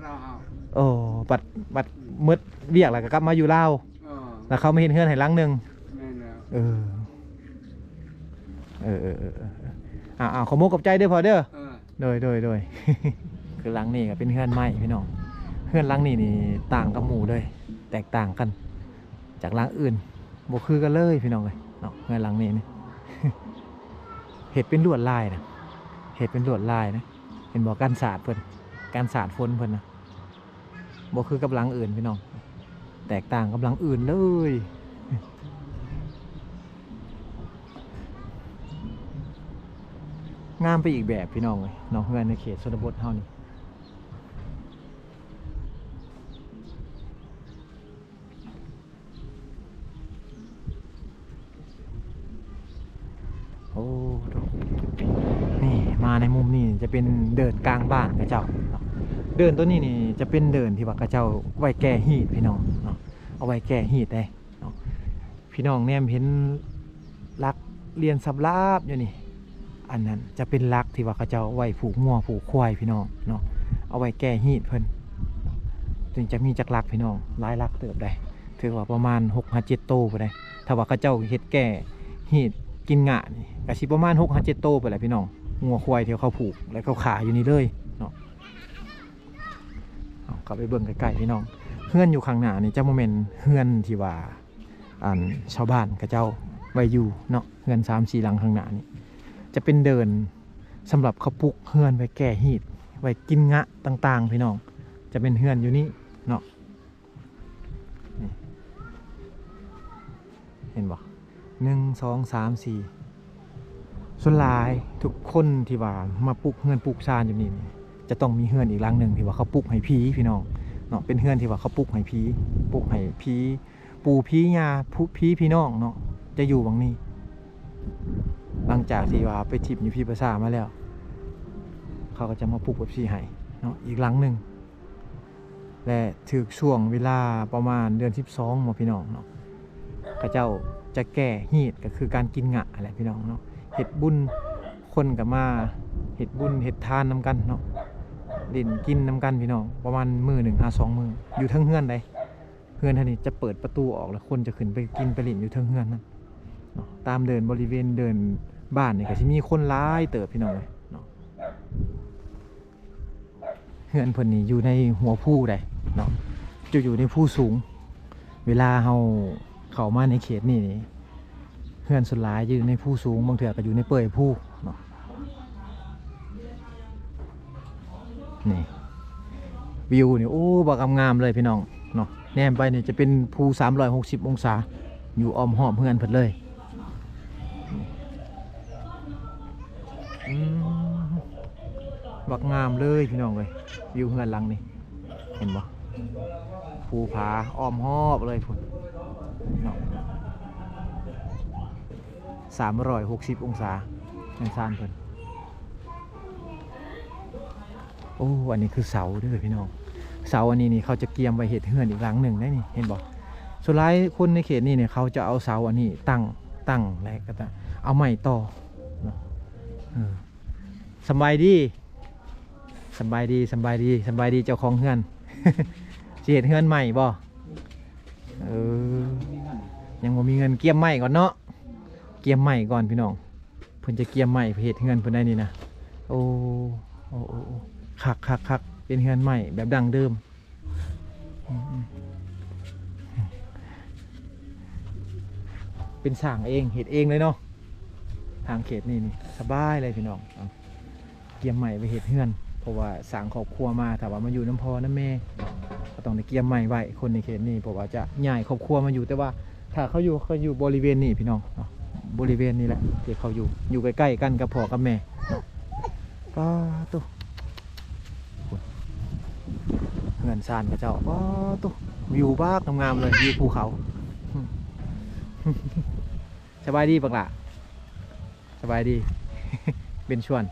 ລາວ ໂອ້ ບັດ ບັດ ອືມ ໝົດວຽກແລ້ວກໍກັບມາຢູ່ລາວ ເອີ ແລ້ວເຂົາມາເຮັດເຮືອນໃຫ້ຫຼັງໜຶ່ງ ແມ່ນແລ້ວ ເອີ ເອີ ເອີ ເອີ ເອີ ເອີ ອ່າ ຂອບມຸກຂອບໃຈເດີພໍ່ເດີ ເອີ ໂດຍ ໂດຍ ໂດຍ ຄືຫຼັງນີ້ກໍເປັນເຮືອນໄມ້ພີ່ນ້ອງ ເຮືອນຫຼັງນີ້ນີ້ຕ່າງກັບໝູ່ເລີຍ ແຕກຕ່າງກັນຈາກຫຼັງອື່ນ ບໍ່ຄືກັນເລີຍພີ່ນ້ອງເອີຍເນາະ ເຮືອນຫຼັງນີ້ນີ້ ເຮັດເປັນລວດລາຍນະ ເຮັດເປັນລວດລາຍນະ ເຫັນບໍ່ ກັນສາດເພິ່ນ ກັນສາດຝົນເພິ່ນນະ ບໍ່ຄືກັບຫຼັງອື່ນພີ່ນ້ອງ ແຕກຕ່າງກັບຫຼັງອື່ນເລີຍ ງາມໄປອີກແບບພີ່ນ້ອງເອີຍເນາະ ເຮືອນໃນເຂດຊົນນະບົດເຮົານີ້ ໂອ້ ນີ້ມາໃນມຸມນີ້ຈະເປັນເດີ່ນກາງບ້ານເຂົາເຈົ້າເນາະ ເດີ່ນໂຕນີ້ນີ້ຈະເປັນເດີ່ນທີ່ວ່າເຂົາເຈົ້າໄວ້ແກ່ຮີດພີ່ນ້ອງເນາະ ເອົາໄວ້ແກ່ຮີດເດ້ເນາະ ພີ່ນ້ອງແນມເຫັນຫຼັກລຽນສັບລາບຢູ່ນີ້ ອັນນັ້ນຈະເປັນຫຼັກທີ່ວ່າເຂົາເຈົ້າໄວ້ຜູກງົວຜູກຄວາຍພີ່ນ້ອງເນາະ ເອົາໄວ້ແກ່ຮີດເພິ່ນ ເພິ່ນຈະມີຈັກຫຼັກພີ່ນ້ອງ ຫຼາຍຫຼັກເຕີບໃດ໋ ຖືວ່າປະມານຫົກຫາເຈັດໂຕພຸ້ນໃດ໋ ຖ້າວ່າເຂົາເຈົ້າເຮັດແກ່ຮີດກິນຫຍ້ານີ້ ກະຊິປະມານຫົກຫາເຈັດໂຕພຸ້ນແຫຼະພີ່ນ້ອງ ງົວຄວາຍທີ່ເຂົາຜູກ ແລະ ເຂົາຂາຍຢູ່ນີ້ເລີຍເນາະ ເອົາ ເຂົ້າໄປເບິ່ງໃກ້ໆພີ່ນ້ອງ ເຮືອນຢູ່ຂ້າງໜ້ານີ້ຈະບໍ່ແມ່ນເຮືອນທີ່ວ່າ ອັນຊາວບ້ານເຂົາເຈົ້າໄວ້ຢູ່ເນາະ ເຮືອນສາມສີ່ຫຼັງຂ້າງໜ້ານີ້ ຈະເປັນເດີ່ນສຳລັບເຂົາປຸກເຮືອນໄວ້ແກ່ຮີດ ໄວ້ກິນຫຍ້າຕ່າງໆ ພີ່ນ້ອງ ຈະເປັນເຮືອນຢູ່ນີ້ເນາະ ນີ້ ເຫັນບໍ່ ໜຶ່ງ ສອງ ສາມ ສີ່ ສ່ວນຫຼາຍທຸກຄົນທີ່ວ່າມາປຸກເຮືອນປຸກຊານຢູ່ນີ້ ຈະຕ້ອງມີເຮືອນອີກຫຼັງໜຶ່ງທີ່ວ່າເຂົາປຸກໃຫ້ຜີພີ່ນ້ອງເນາະ ເປັນເຮືອນທີ່ວ່າເຂົາປຸກໃຫ້ຜີ ປຸກໃຫ້ຜີ ປູ່ຜີຍ່າ ຜູ່ ຜີພີ່ນ້ອງເນາະ ຈະຢູ່ໝ່ອງນີ້. ຫຼັງຈາກທີ່ວ່າໄປຖິ້ມຢູ່ພີປະຊາມາແລ້ວ ເຂົາກໍຈະມາປຸກແບບຊີ້ໃຫ້ເນາະ ອີກຫຼັງໜຶ່ງ. ແລະ ຖືກຊ່ວງເວລາປະມານເດືອນສິບສອງເນາະ ພີ່ນ້ອງເນາະ ເຂົາເຈົ້າຈະແກ້ຮີດ ກໍຄືການກິນງະຫັ້ນແຫຼະ ພີ່ນ້ອງເນາະ. ເຮັດບຸນ ຄົນກໍມາເຮັດບຸນເຮັດທານນຳກັນເນາະ ຫຼິ້ນກິນນຳກັນ ພີ່ນ້ອງ ປະມານມື້ໜຶ່ງຫາສອງມື້ ຢູ່ເທິງເຮືອນໃດ. ເຮືອນຫັ້ນນີ້ຈະເປີດປະຕູອອກ ແລ້ວຄົນຈະຂຶ້ນໄປກິນໄປຫຼິ້ນຢູ່ເທິງເຮືອນນັ້ນເນາະ. ຕາມເດີ່ນບໍລິເວນເດີ່ນບ້ານນີ້ກໍຊິມີຄົນຫຼາຍເຕີບ ພີ່ນ້ອງເອີຍເນາະ. ເຮືອນເພິ່ນນີ້ຢູ່ໃນຫົວພູໃດເນາະ ຈະຢູ່ໃນພູສູງ. ເວລາເຮົາເຂົ້າມາໃນເຂດນີ້ນີ້ ເຮືອນສ່ວນຫຼາຍຈະຢູ່ໃນພູສູງ ບາງເທື່ອກໍຢູ່ໃນເປີຍພູເນາະ. ນີ້ ວິວນີ້ ໂອ້ ບັກງາມໆເລີຍ ພີ່ນ້ອງເນາະ. ແນມໄປນີ້ຈະເປັນພູສາມຮ້ອຍຫົກສິບອົງສາ ຢູ່ອ້ອມຮອບເຮືອນເພິ່ນເລີຍ. ອືມ ບັກງາມເລີຍ ພີ່ນ້ອງເອີຍ ວິວເຮືອນຫຼັງນີ້ ເຫັນບໍ່? ພູຜາອ້ອມຮອບເລີຍພຸ້ນເນາະ ສາມຮ້ອຍຫົກສິບອົງສາ ເຮືອນຊານເພິ່ນ. ໂອ້ ອັນນີ້ຄືເສົາເດີພີ່ນ້ອງ. ເສົາອັນນີ້ນີ້ເຂົາຈະກຽມໄວ້ເຮັດເຮືອນອີກຫຼັງໜຶ່ງໄດ໋ນີ້ ເຫັນບໍ່? ສ່ວນຫຼາຍຄົນໃນເຂດນີ້ນີ້ ເຂົາຈະເອົາເສົາອັນນີ້ຕັ້ງ ຕັ້ງແລ້ວກໍເອົາໄມ້ຕໍ່ເນາະ. ເອີ ສຳບາຍດີ ສຳບາຍດີ ສຳບາຍດີ ສຳບາຍດີເຈົ້າຂອງເຮືອນ. ຊິເຮັດເຮືອນໃໝ່ບໍ່? ເອີ ຍັງບໍ່ມີເງິນ ກຽມໄມ້ກ່ອນເນາະ ກຽມໄມ້ກ່ອນພີ່ນ້ອງ. ເພິ່ນຈະກຽມໄມ້ເຮັດເຮືອນເພິ່ນໄດ້ນີ້ນະ. ໂອ້ ໂອ້ ໂອ້ ໂອ້ ຄັກ ຄັກ ຄັກ ເປັນເຮືອນໄມ້ແບບດັ້ງເດີມ. ອືມ ເປັນສ້າງເອງ ເຮັດເອງເລີຍເນາະ. ທາງເຂດນີ້ນີ້ສະບາຍເລີຍພີ່ນ້ອງ. ກຽມໄມ້ໄວ້ເຮັດເຮືອນ ເພາະວ່າສ້າງຄອບຄົວມາ ຖ້າວ່າມາຢູ່ນຳພໍ່ນຳແມ່ ກໍຕ້ອງໄດ້ກຽມໄມ້ໄວ້ ຄົນໃນເຂດນີ້ ເພາະວ່າຈະຍ້າຍຄອບຄົວມາຢູ່. ແຕ່ວ່າຖ້າເຂົາຢູ່ ເຂົາຢູ່ບໍລິເວນນີ້ພີ່ນ້ອງເນາະ ບໍລິເວນນີ້ແຫຼະທີ່ເຂົາຢູ່ ຢູ່ໃກ້ໆກັນກັບພໍ່ກັບແມ່ເນາະ. ປາໂຕ ເຮືອນຊານເຂົາເຈົ້າ ປາໂຕ ວິວບັກງາມໆເລີຍ ວິວພູເຂົາ. ສະບາຍດີບັກຫຼ້າ ສະບາຍດີ ເປັນຊວນ.